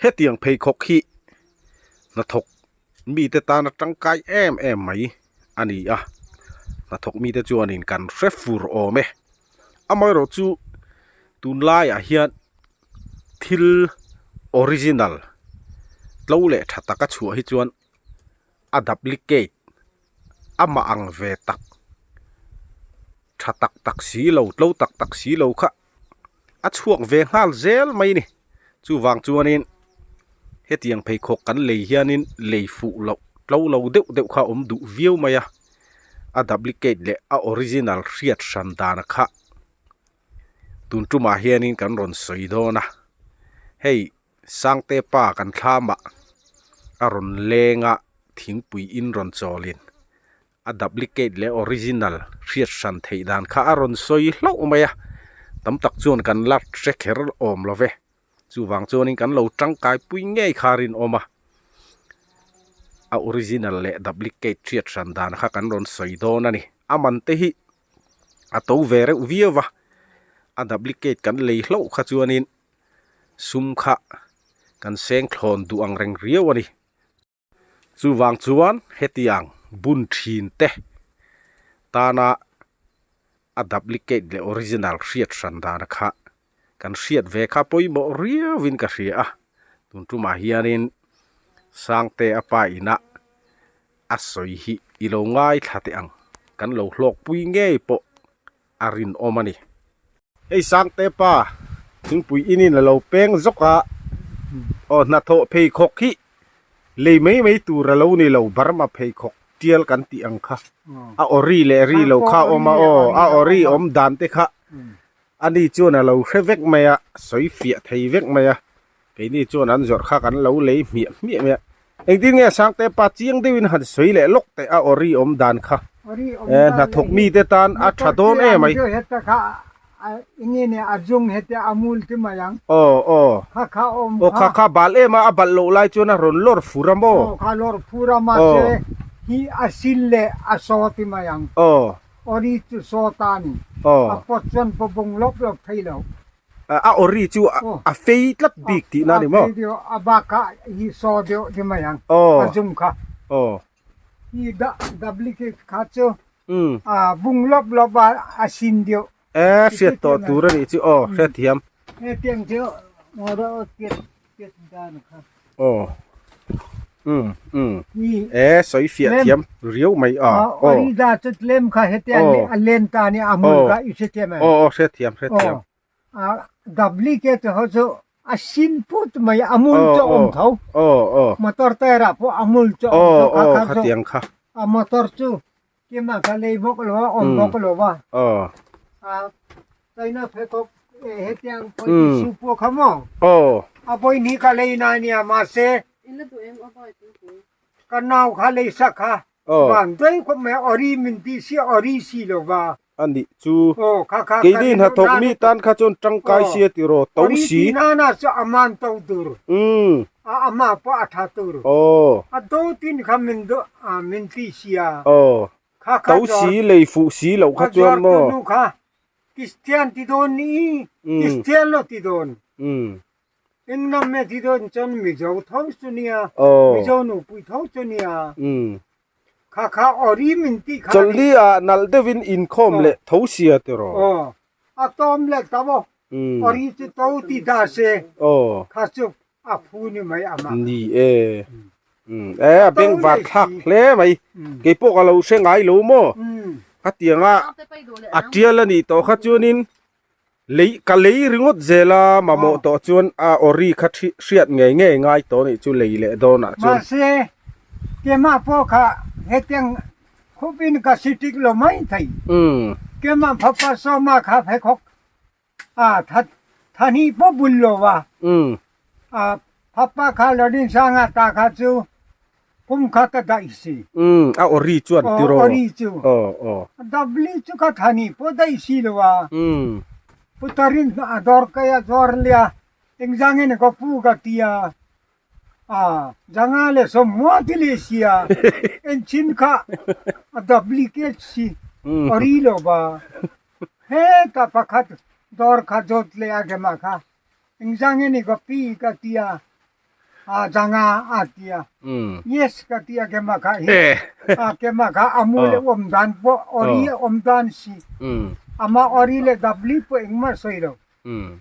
Hetiang pheikhawk hi hnathawk mite tana tangkai em em mai a ni a, hnathawk mite chuanin kan hre fur awm e. Amaherawhchu tunlaiah hian thil original tlo leh tha taka chhuah hi chuan a duplicate amah ang ve tak tha tak tak si lo tlo tak tak si lo kha a chhuak ve nghal zel mai a ni chuvang chuanin hetiang pheikhawk kan lei hianin lei fuh loh tlo lo deuh deuh kha a awm duh viau mai a a duplicate leh a original hriat hran dan kha tun tumah hianin kan rawn sawi dawn a hei Sangte pa kan thlamah a rawn leng a thingpui in rawn chawlin a duplicate leh original hriat hran theih dan kha a rawn sawi hlauh mai a, tam tak chuan kan la hre kher awm lo ve, chuvang chuanin kan lo tangkai pui ngei kha a rinawm a, a original leh duplicate hriat hran dan kha kan rawn sawi dawn a ni, a man te hi a to ve reuh viau va, a duplicate kan lei hlauh kha chuanin sum kha kan seng thlawn duh ang reng riau a ni. Chuvang chuan hetiang bun thin te tana a duplicate leh original hriat hran dana kha kan hriat ve kha pawimawh riauin ka hria a, tun tumah hianin Sangte a pa inah a sawi hi i lo ngaithla teh ang, kan lo hlawkpui ngei pawh a rinawm a ni. Hei Sangte pa thingpui inin a lo peng zawk a, aw hnathawh pheikhawk hi lei mai mai tur a lo ni lo, Burma pheikhawk tial kan tih ang kha a ori leh ri lo kha a awm a, aw a ori awm dan te kha ani chuan a lo hre vek mai a, sawi fiah thei vek mai a, keini chuan an zawrh kha kan lo lei hmiah hmiah mai a. Engtin nge Sangte pa chiang deuhin han sawi leh lawk teh a ori awm dan kha hnathawk mite tan a tha dawn em ai. Aw aw aw kha kha bal em a a balh loh lai chuan a rawn lawr fur a maw? Aw aw aw. A ori chu a fei tlat bik tihna a ni maw? A bak kha hi saw deuh ti mai ang. A zum kha. Aw. Hi duplicate kha chu a bung lawp lawp a a sin deuh. E hriat tawh tur a nih chu aw hrethiam. Hetiang chu ngaw piat piat dan kha. Aw um um e sawi fiah thiam riau mai a aw ori da chu tlem kha hetiang ni a len ta ni a hmun kha i hrethiam em aw aw hrethiam hrethiam a duplicate ho chu a sin put mai a mul chu awm tho aw aw motor tyre ah pawh a mul chu awm tho kha kha khatiang kha a motor chu kima kha lei bawk lo a awm bawk lo va aw a China pheikhawk hetiang pawh su pawh kha maw aw a vawi ni ka lei na ania mahse ka nau kha lei sak kha van daih khawp mai a ori min tih si ori si lo va a nih chu keini hnathawk mi tan kha chuan tangkai sia tiraw to si ori tih nana chu a man to tur a amah pawh a tha tur a do tin kha min min tih sia aw to si lei fuh si loh kha chuan maw kha Kristian ti dawn ni Kristian lo ti dawn Eng me ti dawn chuan Mizo tho chu nia Mizo nupui tho chu nia kha kha ori min tih kha Chawlhli ah nalh deuhin inkhawm leh tho sia tiraw aw a tawm leh ta maw ori chu to ti ta se kha chu a phu ni mai amah ni e e a beng var thlak hle mai keipawh ka lo hre ngai lo maw khatianga a tial a nih tawh kha chuanin lei ka lei ringawt zel a mamawh tawh chuan a ori kha hriat ngei ngei ngai tawh a nih chu lei leh dawnah chuan mahse keimah pawh kha hetiang khupin ka si tik lo mai thei keimah fapa sawma kha pheikhawk A that thani pawh bul lo va. A phapa kha Lodinsanga ta kha chu kum kha ka daih si. A ori chuan tiraw. Ori chu. Aw aw. Dabli chu ka thani pawh daih si lo a. Putarin a dawr kai a zawr lia engzangin ka pu ka ti a. A zanga le sawmhmuah ti leh si a. Engchin kha a duplicate si ori lo va. Heta pakhat dawr kha zawt leh a gemah kha engzang nge ni ka pi ka ti a, A 0-5 a ti a. Yes ka ti a kema kha hi. A kema kha a mu leh awm dan pawh ori awm dan si. Ama ori leh dabli pawh engmah sawi lo.